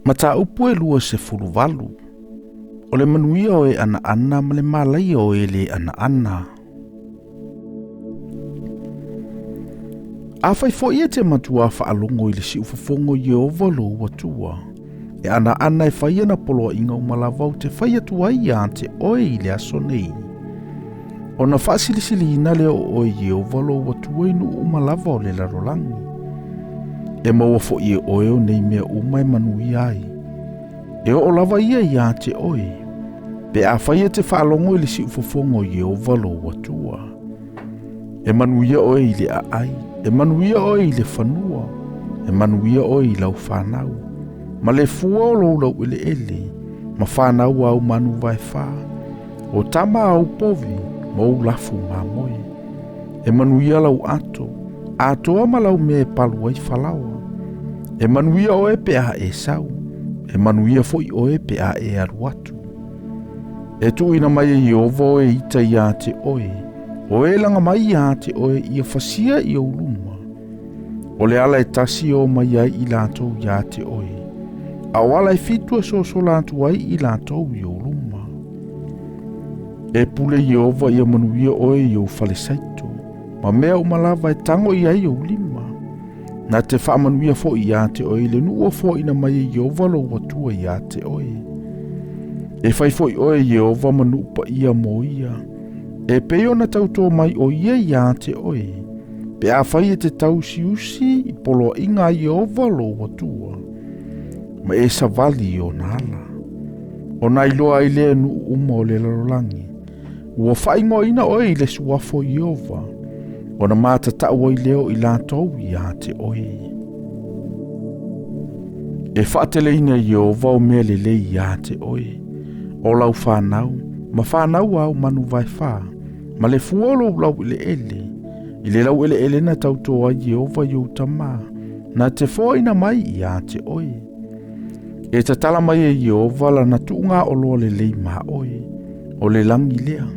Mataupu e 28. O le manuia o e anaana ma le malaia o e le anaana. Afai foi e te matuā faalogo i le siufofoga o Ieova lou Atua, e anaana e fai ana poloaiga uma lava ou te fai atu ai ia te oe i le aso nei, ona faasilisiliina lea o oe e Ieova lou Atua i nuu uma lava o le lalolagi. E maua foi e oe o nei mea uma e manuia ai. E oo lava ia iā te oe, pe afai e te faalogo i le siufofoga o Ieova lou Atua. E manuia oe i le aai, e manuia oe i le fanua, e manuia oe i lau fanau, ma le fua o lou laueleele, ma fanau āu manu vaefā, o tama āu povi, ma ou lafu mamoe. E manuia lau ato, atoa ma lau mea e palu ai falaoa. E manuia oe pe a e sau, e manuia foi oe pe a e alu atu. E tuuina mai e Ieova o e ita iā te oe, o e laga mai iā te oe ia fasia i ou luma. O le ala e tasi e omai ai i latou iā te oe, a o ala e fitu e sosola atu ai i latou i ou luma. E pule Ieova ia manuia oe i ou fale saito, ma mea uma lava e tago i ai ou lima. Na te faamanuia foi iā te oe i le nuu ua foaina mai e Ieova lou Atua iā te oe. E fai foi oe e Ieova ma nuu paia mo ia, e pei ona tautō mai o ia iā te oe, pe afai e te tausiusi i poloaiga a Ieova lou Atua, ma e savali i ona ala. Ona iloa ai lea e nuu uma o le lalolagi, Ua faaigoaina oe i le suafa o Ieova, ona matatau ai lea o i latou iā te oe. E faateleina e Ieova o mea lelei iā te oe, o lau fanau, ma fanau āu manu vaefā, ma le fua o lou laueleele, i le laueleele na tautō ai Ieova i ou tamā, na te foaina mai iā te oe. E tatala mai e Ieova lana tuugaoloa lelei ma oe, o le lagi lea.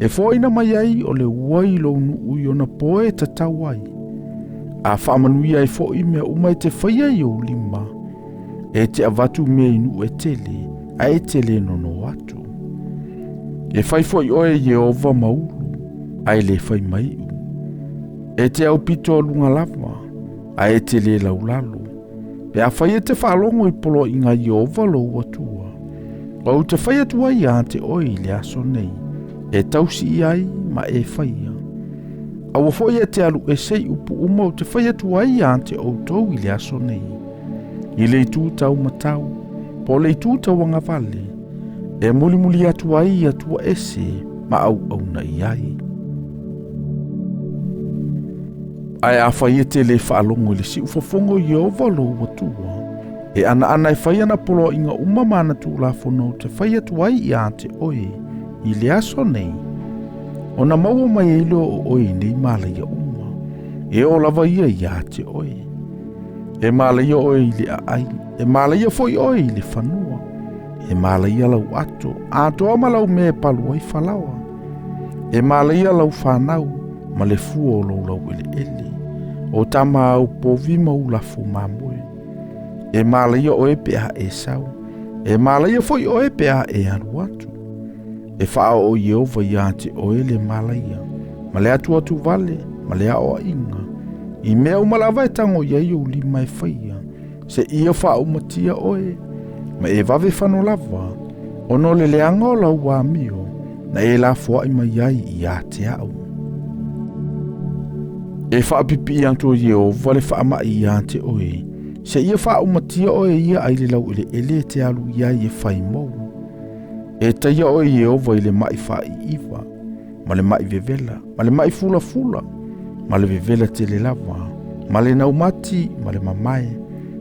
E foaina mai ai o le ua i lou nuu i ona poe e tatau ai, a faamanuia ai foi mea uma e te faia i ou lima, e te avatu mea i nuu e tele, a e te le nono atu. E fai foi oe e Ieova ma ulu, a e le fai ma iu. E te aupito a luga lava, a e te le laulalo. Pe afai e te faalogo i poloaiga a Ieova lou Atua, ou te fai atu ai iā te oe i le aso nei, e tausi i ai ma e faia. Aua foi e te alu ese i upu uma ou te fai atu ai iā te outou i le aso nei, i le itu tau matau, po o le itu tau agavale, e mulimuli atu ai i atua ese ma auauna i ai. Ae afai e te le faalogo i le siufofoga o Ieova lou Atua, e anaana e fai ana poloaiga uma ma ana tulafono ou te fai atu ai iā te oe i le aso nei, ona maua mai ai lea o oe i nei malaia uma, e oo lava ia iā te oe. E malaia oe i le aai, e malaia foi oe i le fanua, e malaia lau ato, atoa ma lau mea e palu ai falaoa, e malaia lau fanau, ma le fua o lou laueleele, o tama āu povi ma ou lafu mamoe. E malaia oe pe a e sau, e malaia foi oe pe a e alu atu. E faaoo Ieova iā te oe le malaia, ma le atuatu vale, ma le aoaiga, i mea uma lava e tago i ai ou lima e faia, seia faaumatia oe, ma e vave fano lava, ona o le leaga o lau amio, na e lafoai mai ai iā te au. E faapipii atu e Ieova le faamai iā te oe, seia faaumatia oe e ia ai le laueleele e te alu i ai e fai mou. E taia oe e Ieova i le mai faaiiva, ma le mai vevela, ma le mai fulafula, ma le vevela tele lava, ma le naumati, ma le mamae,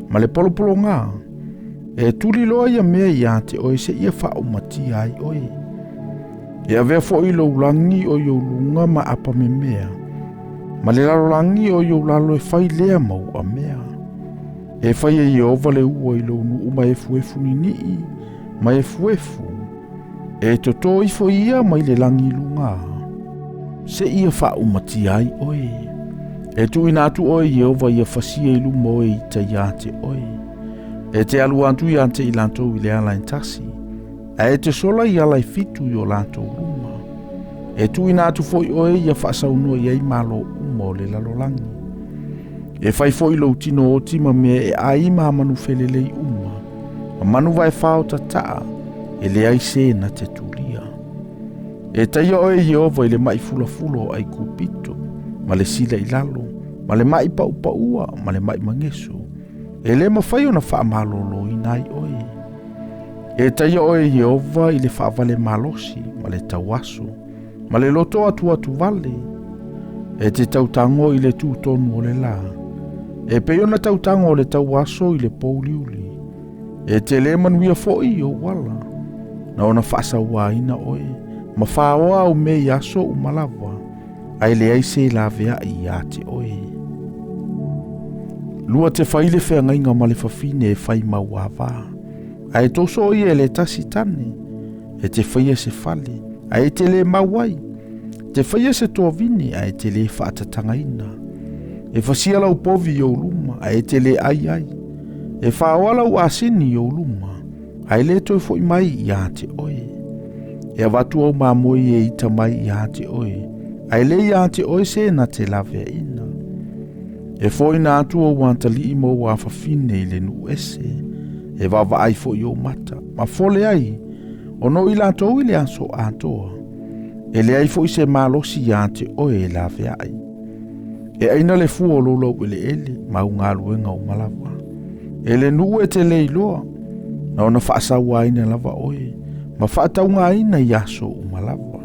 ma le polopologā. E tuli loa ia mea iā te oe seia faaumatia ai oe. E avea foi lou lagi o i ou luga ma apamemea, ma le lalolagi o i ou lalo e fai lea ma uamea. E fai e Ieova le ua i lou nuu ma efuefu ninii, ma efuefu. E totō ifo ia mai le lagi i luga, seia faaumatia ai oe. E tuuina atu oe e Ieova ia fasia i luma o e ita iā te oe. E te alu atu iā te i latou i le ala e tasi, ae e te sola i ala e fitu i o latou luma. E tuuina atu foi oe ia faasaunoa i ai malo uma o le lalolagi. E fai foi lou tino oti ma mea e ai ma manu felelei uma, ma manu vaefā o tataa, e leai se na te tulia. E taia oe Ieova i le maʻi fulafula o ʻAikupito, ma le sila i lalo, ma le maʻi paʻupaʻua, ma le maʻi mageso, e lē mafai ona faamalōlōina ai oe. E taia oe Ieova i le faavale malosi ma le tauaso, ma le loto atuatu vale. E te tautago i le tūtonu o le lā, e pei ona tautago o le tauaso i le pouliuli. E te lē manuia foʻi i ou ala, na ona faasauāina oe, ma fāoa au mea i aso uma lava, ae leai se laveai iā te oe. Lua te fai le feagaiga ma le fafine e fai mauāvā, ae toso o ia e le tasi tane, e te faia se fale, ae e te lē mau ai, te faia se toavine, ae e te lē faatatagaina. E fasia lau povi i ou luma, ae e te lē ai ai. E fāoa lau asini i ou luma, ae lē toe foʻi mai iā te oe. E avatu au mamoe e ita mai iā te oe, ae lē iā te oe se na te laveaina. E foʻina atu ou atalii ma ou afafine i le nuu ese, e vaavaai foʻi ou mata, ma fole ai, ona o i latou i le aso atoa. E leai foʻi se malosi iā te oe e laveai. E aina le fua o lou laueleele ma au galuega uma lava. E le nuu e te le iloa, na ona faasauāina lava oe, ma faataugaina i aso uma lava.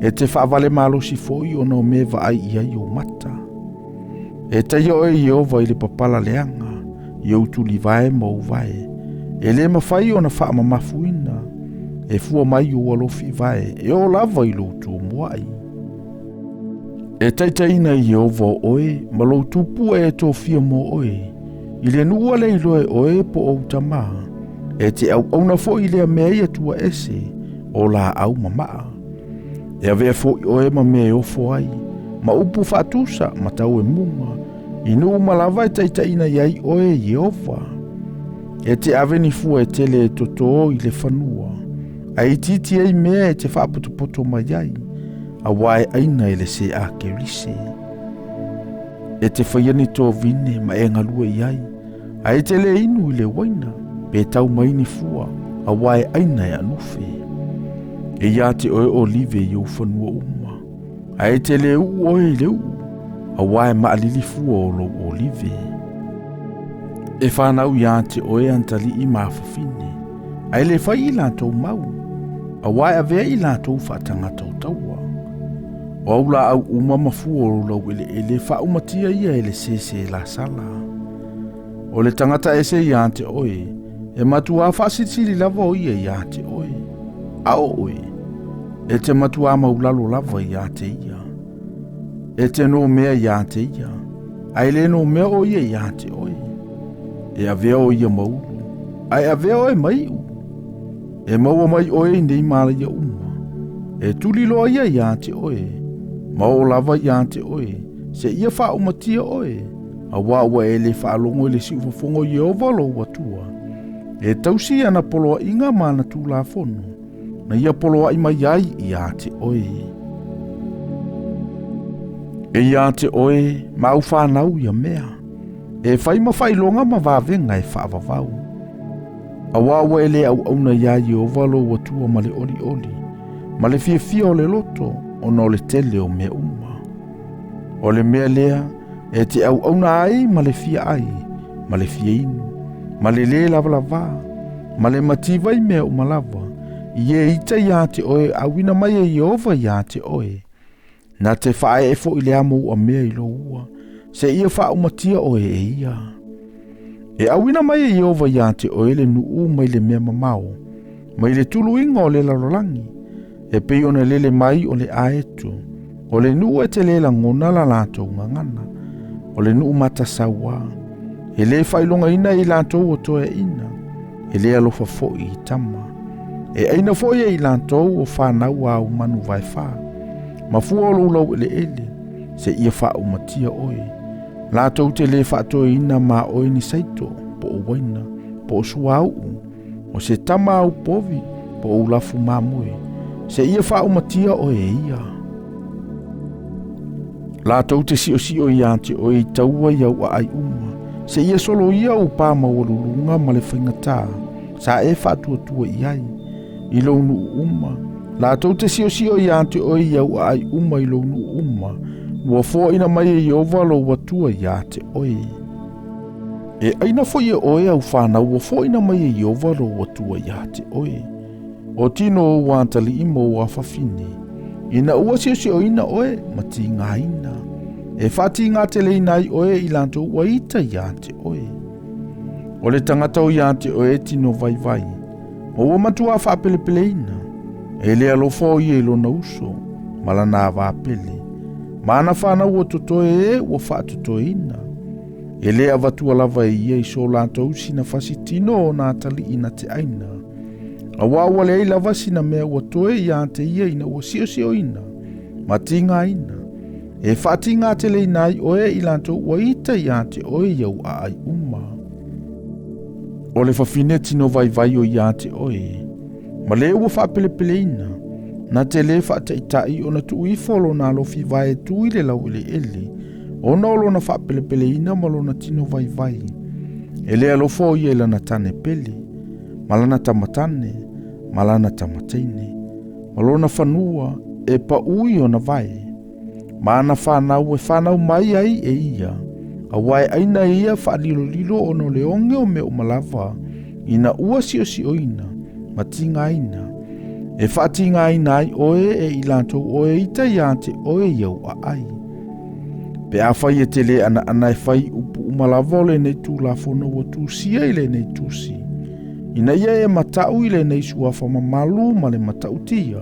E te faavale malosi foʻi ona o mea e vaai i ai ou mata. E taia oe Ieova i le papala leaga, i ou tulivae ma ou vae, e lē mafai ona faamamafuina, e fua mai ou alofi i vae, e oo lava i lou tumuaʻi. E taitaiina Ieova o oe ma lou tupua e tofia mo oe, i le nuu a le iloa e oe po o ou tamā, e te auauna foʻi i lea mea i atua ese o laau mamaa. E avea foʻi oe ma mea e ofo ai, ma upu faatusa ma tau e muga, i nuu uma lava e taitaiina i ai oe e Ieova. E te ave ni fua e tele e totō i le fanua, ae itiiti ai mea e te faapotopoto mai ai, auā e aina e le sē kerise. E te faia ni tovine ma e galue i ai, ae e te lē inu i le uaina, pe tau mai ni fua, auā e aina e anufe. E iā te oe olive i ou fanua uma, ae e te lē uʻu oe i le uʻu, auā e maʻalili fua o lou olive. E fanau iā te oe atalii ma afafine, ae lē fai i latou mau, auā e avea i latou faatagata o taua. O au laau uma ma fua o lou laueleele faaumatia ia e le sēsē lasala. O le tagata ese iā te oe, e matuā faasilisili lava o ia iā te oe. A o oe, e te matuā maulalo lava iā te ia. E te nōmea iā te ia, ae lē nōmea o ia iā te oe. E avea o ia ma ulu, ae avea oe ma iʻu. E maua mai oe i nei mālaia uma. E tuli loa ia iā te oe, ma oo lava iā te oe, seia faaumatia oe, auā ua e lē faalogo i le siufofoga o Ieova lou Atua, e tausi i ana poloaiga ma ana tulafono, na ia poloai mai ai iā te oe. E iā te oe ma au whānau ia mea, e whai ma faailoga ma vavega e faavavau. Auā ua e lē auauna iā Ieova lou Atua ma le ʻoliʻoli, ma le fiafia o le loto, ona o le tele o mea uma. O le mea lea e te auauna ai ma le fia ai, ma le fia inu, ma le lē lavalavā, ma le mativa i mea uma lava, i e ita iā te oe auina mai e Ieova iā te oe. Na te faaee foʻi le amo uamea i lou ua, seia faaumatia oe e ia. E auina mai e Ieova iā te oe le nuu mai le mea mamao, mai le tuluiga o le lalolagi, e pei ona lele mai o le aeto, o le nuu e te lē lagona la latou gagana, o le nuu matasauā, e lē faailogaina e i latou o toeaina, e lē alofa foʻi i tama. E aina foʻi e i latou o fanau āu manu vaefā, ma fua o lou laueleele, seia faaumatia oe. Latou te lē faatoeina ma oe ni saito, po o uaina, Po o suauu, o se tama au povi, po o ulafu mamoe, seia faaumatia oe e ia. Latou te siosio ia te oe i taua i au aai uma, seia soloia ou pa maualuluga ma le faigatā, sa e faatuatua i ai, i lou nuu uma. Latou te siosio ia te oe i au aai uma i lou nuu uma, ua foaina mai e Ieova lou Atua ia te oe. E aina foi e oe au whanau ua foaina mai e Ieova lou Atua ia te oe. O tino o ou atalii ma ou afafine, ina ua siosioina oe ma tigaina, e faatigateleina ai oe i latou ua ita ia te oe. O le tagata o ia te oe e tino vaivai, ma ua matuā faapelepeleina, e le alofa o ia i lona uso, ma lana avapele, ma ana whanau ua totoe e ua faatotoeina. E le avatua lava e ia i so latou sina fasi tino o na atalii na te aina. Auā ua leai lava sina mea ua toe ia te ia ina ua siosioina, ma tigaina, e faatigateleina ai oe i latou ua ita ia te oe i au aai uma. O le fafine tino vaivai o ia te oe, ma le ua faapelepeleina, na te lē faataʻitaʻi ona tuu ifo lona alofi vae tu i le laueleele, ona o lona faapelepeleina ma lona tino vaivai. E le alofa o ia i lana tane pele, ma lana tamatane, ma lana tamateine, ma lona fanua e paʻu i ona vae, ma ana whanau e whanau mai ai e ia, auā e aina e ia faalilolilo ona o le oge o mea uma lava, ina ua siosioina, ma tigaina, e faatigaina ai oe e i latou o e ita ia te oe i au aai. Pe afai e te lē anaana e fai upu uma lava o lenei Tulafono ua tusia i lenei tusi, ina ia e mataʻu i lenei suafa mamalu ma le mataʻutia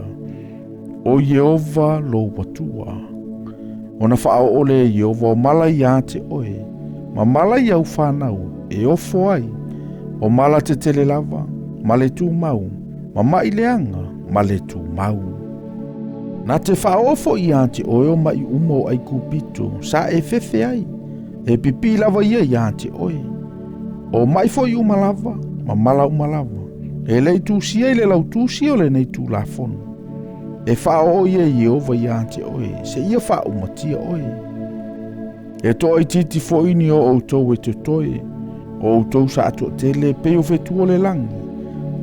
o Ieova lou Atua. Ona faaoo lea e Ieova o mala ia te oe, ma mala i au whanau e ofo ai, o mala tetele lava, ma le tumau, ma mai leaga, ma le tumau. Na te faaoo foi ia te oe o maʻi uma o Aikupito, sa e fefe ai, e pipii lava ia ia te oe. O maʻi foi uma lava, ma mala uma lava, e le i tusia i le lautusi o lenei Tulafono. E faaoo ia e Ieova ia te oe, seia faaumatia oe. E toaitiiti foi ni o outou e totoe, o outou sa atoatele pei o fetu o le lagi,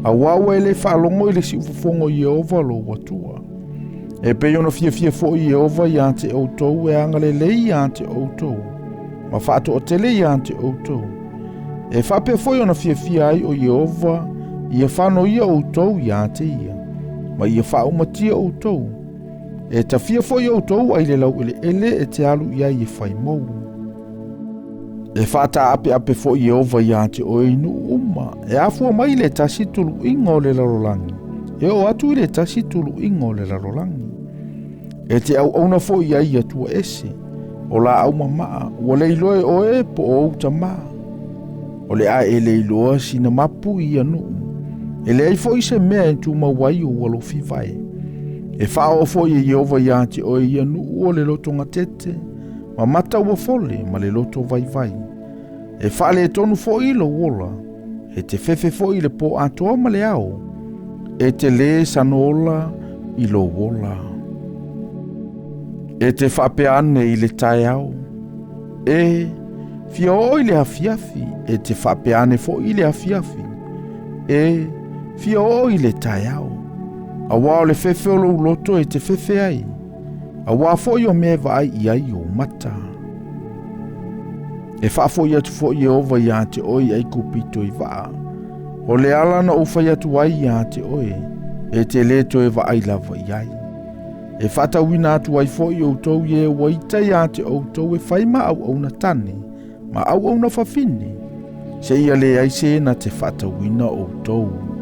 auā ua e lē faalogo i le siufofoga o Ieova lou Atua. E pei ona fiafia foi Ieova ia te outou e agalelei ia te outou, ma faatoatele ia te outou. E faapea foi ona fiafia ai o Ieova ia fanoia outou ia te ia, ma ia faaumatia outou. E tafia foi outou ai le laueleele e te alu i ai e fai mou. E faataapeape foi Ieova ia te oe i nuu uma, e afua mai i le tasi tuluiga o le lalolagi, e oo atu i le tasi tuluiga o le lalolagi. E te auauna foi i ai i atua ese, o laau mamaa, ua le iloa e oe po o ou tamā. O le a e le iloa sina mapu i ia nuu, e leai foi se mea e tumau ai ou alofi vae. E faaoo foi e Ieova ia te oe ia nuu o le lotogatete, ma mata ua fole ma le loto vaivai. E faaletonu foi lou ola, e te fefe foi i le pō atoa ma le ao, e te lē sanoola i lou ola. E te faapea ane i le taeao, E, fia oo i le afiafi, e te faapea ane foi i le afiafi, E, fia oo i le taeao. Auā o le fefe o lou loto e te fefe ai, auā foi o mea e vaai i ai ou mata. E faafoi atu foi Ieova ia te oe i Aikupito i vaa. O le ala na ou fai atu ai ia te oe, e te lē toe vaai lava i ai. E faatauina atu ai foi outou i e ua ita ia te outou e fai ma auauna tane, ma auauna fafine, seia leai se na te faatauina outou.